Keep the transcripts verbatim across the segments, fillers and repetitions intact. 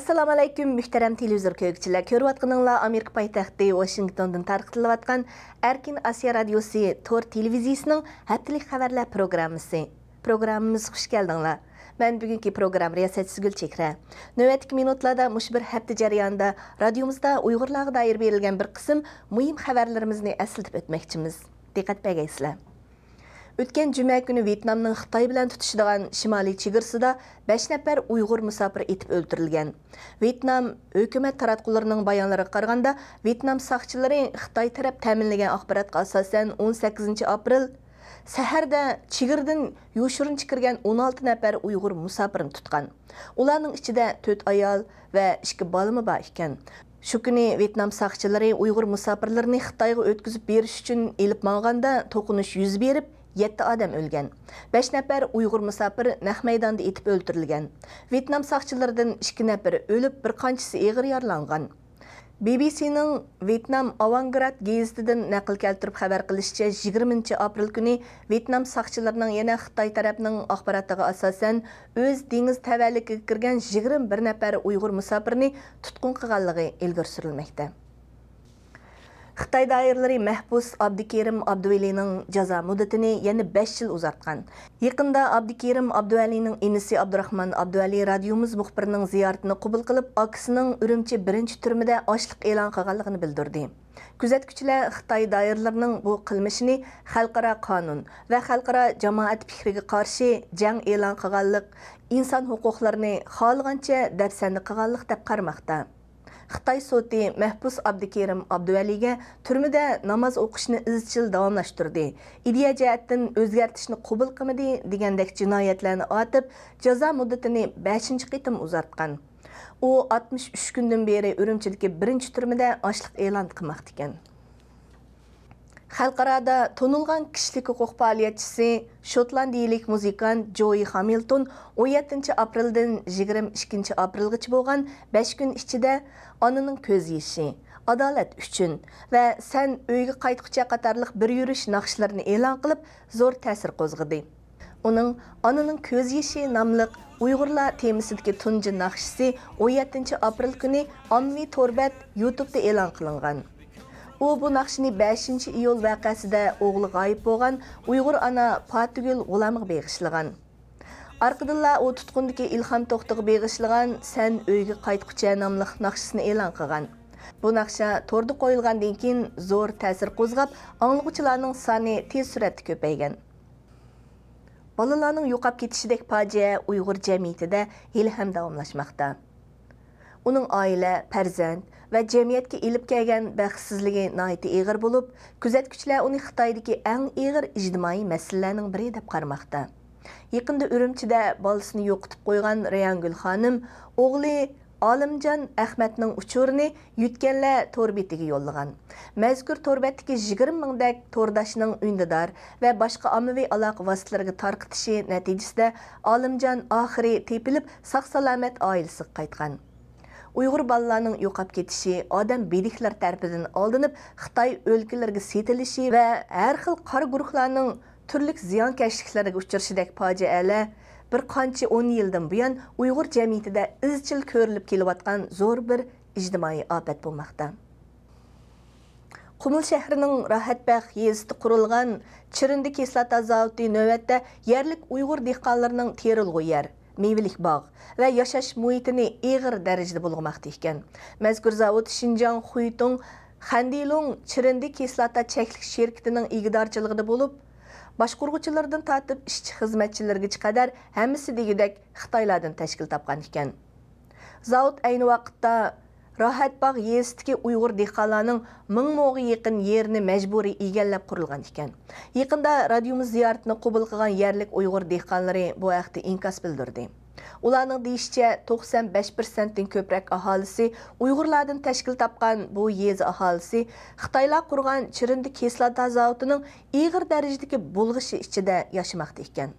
ئەسسالامۇئەلەيكۇم، مۆھتەرەم تېلېۋىزور كۆرگۈچىلەر! كۆرۈۋاتقىنىڭلار ئامېرىكا پايتەختى ۋاشىنگتوندىن تارقىتىلىۋاتقان ئەركىن ئاسىيا رادىيوسى تور تېلېۋىزىيىسىنىڭ ھەپتىلىك خەۋەرلەر پروگراممىسى. پروگراممىمىزغا خۇش كەلدىڭلار. مەن بۈگۈنكى پروگرامما رىياسەتچىسى گۈلچېھرە. نۆۋەتتىكى مىنۇتلاردا مۇشۇ بىر ھەپتە جەريانىدا رادىيومىزدا ئۇيغۇرلارغا دائىر بېرىلگەن بىر قىسىم مۇھىم خەۋەرلىرىمىزنى ئەسلىتىپ ئۆتمەكچىمىز. دىققەت بەرگەيسىلەر. ئۆتكەن جۈمە كۈنى ۋيېتنامنىڭ خىتاي بىلەن تۇتىشىدىغان شىمالىي چېگرىسىدا بەش نەپەر ئۇيغۇر مۇساپىر ئېتىپ ئۆلتۈرۈلگەن. ۋيېتنام ھۆكۈمەت تاراتقۇلىرىنىڭ بايانلىرىغا قارىغاندا، ۋيېتنام ساقچىلىرى خىتاي تەرەپ تەمىنلىگەن ئاخباراتقا ئاساسەن، ئون سەككىزىنچى ئاپرېل سەھەردە چېگرىدىن يوشۇرۇنچە كىرگەن ئون ئالتە نەپەر ئۇيغۇر مۇساپىرنى تۇتقان. ئۇلارنىڭ ئىچىدە تۆت ئايال ۋە ئىككى بالىمۇ بار ئىكەن. شۇ كۈنى ۋيېتنام ساقچىلىرى ئۇيغۇر مۇساپىرلىرىنى خىتايغا ئۆتكۈزۈپ بېرىش ئۈچۈن ئېلىپ ماڭغاندا توقۇنۇش يۈز بېرىپ، يەتتە ئادەم ئۆلگەن. بەش نەپەر ئۇيغۇر مۇساپىر نەق مەيداندا ئېتىپ ئۆلتۈرۈلگەن. ۋيېتنام ساقچىلىرىدىن ئىككى نەپىرى ئۆلۈپ، بىر قانچىسى ئېغىر يارىلانغان. بى بى سىنىڭ ۋيېتنام ئاۋانگراد گېزىتىدىن نەقىل كەلتۈرۈپ خەۋەر قىلىشىچە، يىگىرمىنچى ئاپرېل كۈنى ۋيېتنام ساقچىلىرىنىڭ يەنە خىتاي تەرەپنىڭ ئاخباراتىغا ئاساسەن، ئۆز دېڭىز تەۋەلىكىگە كىرگەن يىگىرمە بىر نەپەر ئۇيغۇر مۇساپىرنى تۇتقۇن قىلغانلىقى ئىلگىرى سۈرۈلمەكتە. خىتاي دائىرىلىرى مەھبۇس ئابدۇكېرىم ئابدۇۋەلىنىڭ جازا مۇددىتىنى يەنە بەش يىل ئۇزارتقان. يېقىندا ئابدۇكېرىم ئابدۇۋەلىنىڭ ئىنىسى ئابدۇراخمان ئابدۇۋەلى رادىيومىز مۇخبىرىنىڭ زىيارىتىنى قوبۇل قىلىپ، ئاكىسىنىڭ ئۈرۈمچى بىرىنچى تۈرمىدە ئاچلىق ئېلان قىلغانلىقىنى بىلدۈردى. كۆزەتكۈچىلەر خىتاي دائىرىلىرىنىڭ بۇ قىلمىشىنى خەلقئارا قانۇن ۋە خەلقئارا جامائەت پىكرىگە قارشى جەڭ ئېلان قىلغانلىق، ئىنسان ھوقۇقلىرىنى خالىغانچە دەپسەندە قىلغانلىق دەپ قارىماقتا. خىتاي سوتى مەھبۇس ئابدۇكېرىم ئابدۇۋەلىگە تۈرمىدە ناماز ئوقۇشنى ئىزچىل داۋاملاشتۇردى، ئىدىيە جەھەتتىن ئۆزگەرتىشنى قوبۇل قىلمىدى دېگەندەك جىنايەتلەرنى ئاتىپ، جازا مۇددىتىنى بەشىنچى قېتىم ئۇزارتقان. ئۇ ئاتمىش ئۈچ كۈندىن بېرى ئۈرۈمچىدىكى بىرىنچى تۈرمىدە ئاچلىق ئېلان قىلماقتا ئىكەن. خەلقئارادا تونۇلغان كىشىلىك ھوقۇق پائالىيەتچىسى، شوتلاندىيىلىك مۇزىكانت جوي خامىلتون ئون يەتتىنچى ئاپرېلدىن يىگىرمە ئىككىنچى ئاپرېلغىچە بولغان بەش كۈن ئىچىدە ئانىنىڭ كۆز يېشى، ئادالەت ئۈچۈن ۋە سەن ئۆيگە قايتقۇچە قاتارلىق بىر يۈرۈش ناخشىلىرىنى ئېلان قىلىپ، زور تەسىر قوزغىدى. ئۇنىڭ ئانىنىڭ كۆز يېشى ناملىق ئۇيغۇرلار تېمىسىدىكى تۇنجى ناخشىسى ئون يەتتىنچى ئاپرېل كۈنى ئاممىۋى تور بەت يۇتۇبتا ئېلان قىلىنغان. ئۇ بۇ ناخشىنى بەشىنچى ئىيۇل ۋەقەسىدە ئوغلى غايىب بولغان ئۇيغۇر ئانا پاتىگۈل غۇلامغا بېغىشلىغان. ئارقىدىنلا ئۇ تۇتقۇندىكى ئىلھام توختىغا بېغىشلىغان سەن ئۆيگە قايتقۇچە ناملىق ناخشىسىنى ئېلان قىلغان. بۇ ناخشا توردا قويۇلغاندىن كېيىن زور تەسىر قوزغاپ، ئاڭلىغۇچىلارنىڭ سانى تېز سۈرئەتتە كۆپەيگەن. بالىلارنىڭ يوقاپ كېتىشىدەك پاجىئە ئۇيغۇر جەمئىيىتىدە ھېلىھەم داۋاملاشماقتا. ئۇنىڭ ئائىلە، پەرزەنت ۋە جەمئىيەتكە ئېلىپ كەلگەن بەختسىزلىكى ناھايىتى ئېغىر بولۇپ، كۆزەتكۈچىلەر ئۇنى خىتايدىكى ئەڭ ئېغىر ئىجتىمائىي مەسىلىلەرنىڭ بىرى دەپ قارىماقتا. يېقىندا ئۈرۈمچىدە بالىسىنى يوقىتىپ قويغان رەيھانگۈل خانىم ئوغلى ئالىمجان ئەخمەتنىڭ ئۇچۇرىنى يۆتكەنلەر تور بېتىگە يوللىغان. مەزكۇر تور بەتتىكى يىگىرمە مىڭدەك تورداشنىڭ ئۈندىدار ۋە باشقا ئاممىۋى ئالاقە ۋاسىتىلىرىگە تارقىتىشى نەتىجىسىدە، ئالىمجان ئاخىرى تېپىلىپ، ساق-سالامەت ئائىلىسىگە قايتقان. ئۇيغۇر بالىلارنىڭ يوقاپ كېتىشى، ئادەم بىدىكلىرى تەرىپىدىن ئالدىنىپ، خىتاي ئۆلكىلىرىگە سېتىلىشى ۋە ھەر خىل قارا گۇرۇھلارنىڭ تۈرلۈك زىيانكەشلىكلەرگە ئۇچرىشىدەك پاجىئەلەر بىر قانچە ئون يىلدىن بۇيان ئۇيغۇر جەمئىيىتىدە ئىزچىل كۆرۈلۈپ كېلىۋاتقان زور بىر ئىجتىمائىي ئاپەت بولماقتا. قۇمۇل شەھىرىنىڭ راھەتباغ يېزىسىدا قۇرۇلغان چىرىندى كىسلاتا زاۋۇتى نۆۋەتتە يەرلىك ئۇيغۇر دېھقانلىرىنىڭ تېرىلغۇ يەر، مېۋىلىك باغ ۋە ياشاش مۇھىتىنى ئېغىر دەرىجىدە بۇلغىماقتا ئىكەن. مەزكۇر زاۋۇت شىنجاڭ خۇيتۇڭ خەندىلۇڭ چىرىندى كىسلاتا چەكلىك شىركىتىنىڭ ئىگىدارچىلىقىدا بولۇپ، باشقۇرغۇچىلاردىن تارتىپ ئىشچى-خىزمەتچىلىرىگىچە قەدەر ھەممىسى دېگۈدەك خىتايلاردىن تەشكىل تاپقان ئىكەن. زاۋۇت ئەينى ۋاقىتتا راھەتباغ يېزىسىدىكى ئۇيغۇر دېھقانلارنىڭ مىڭ موغا يېقىن يېرىنى مەجبۇرىي ئىگىلەپ قۇرۇلغان ئىكەن. يېقىندا رادىيومىز زىيارىتىنى قوبۇل قىلغان يەرلىك ئۇيغۇر دېھقانلىرى بۇ ھەقتە ئىنكاس بىلدۈردى. ئۇلارنىڭ دېيىشىچە، توقسان بەش پىرسەنتتىن كۆپرەك ئاھالىسى ئۇيغۇرلاردىن تەشكىل تاپقان بۇ يېزا ئاھالىسى خىتايلار قۇرغان چىرىندى كىسلاتا زاۋۇتىنىڭ ئېغىر دەرىجىدىكى بۇلغىشى ئىچىدە ياشىماقتا ئىكەن.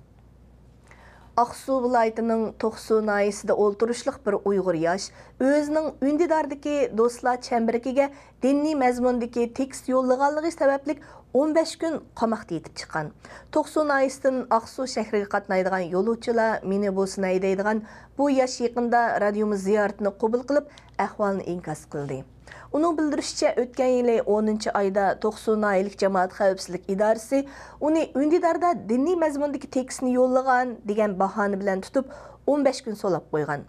ئاقسۇ ۋىلايىتىنىڭ توقسۇ ناھىيەسىدە ئولتۇرۇشلۇق بىر ئۇيغۇر ياش ئۆزىنىڭ ئۈندىداردىكى دوستلار چەمبىرىكىگە دىنىي مەزمۇندىكى تېكىست يوللىغانلىقى سەۋەبلىك ئون بەش كۈن قاماقتا يېتىپ چىققان. توقسۇ ناھىيەسىدىن ئاقسۇ شەھىرىگە قاتنايدىغان يولۇچىلار مىنىبۇسىنى ھەيدەيدىغان بۇ ياش يېقىندا رادىيومىز زىيارىتىنى قوبۇل قىلىپ، ئەھۋالنى ئىنكاس قىلدى. ئۇنىڭ بىلدۈرۈشىچە، ئۆتكەن يىلى ئونىنچى ئايدا توقسۇ ناھىيەلىك جامائەت خەۋپسىزلىك ئىدارىسى ئۇنى ئۈندىداردا دىنىي مەزمۇندىكى تېكىستنى يوللىغان دېگەن باھانە بىلەن تۇتۇپ، ئون بەش كۈن سولاپ قويغان.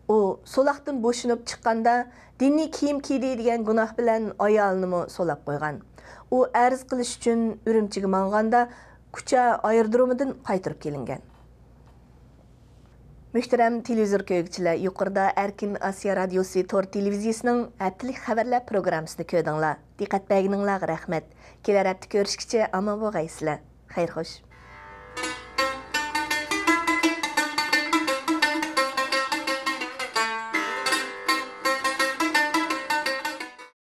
ئۇ سولاقتىن بوشىنىپ چىققاندا، دىنىي كىيىم كىيدى دېگەن گۇناھ بىلەن ئايالىنىمۇ سولاپ قويغان. ئۇ ئەرز قىلىش ئۈچۈن ئۈرۈمچىگە ماڭغاندا، كۇچا ئايرودرومىدىن قايتۇرۇپ كېلىنگەن. مۆھتەرەم تېلېۋىزور كۆرگۈچىلەر، يۇقىرىدا ئەركىن ئاسىيا رادىيوسى تور تېلېۋىزىيىسىنىڭ ھەپتىلىك خەۋەرلەر پروگراممىسىنى كۆردۈڭلار. دىققەت بەرگىنىڭلارغا رەھمەت. كېلەر ھەپتە كۆرۈشكىچە ئامان بولغايسىلەر. خەير خوش.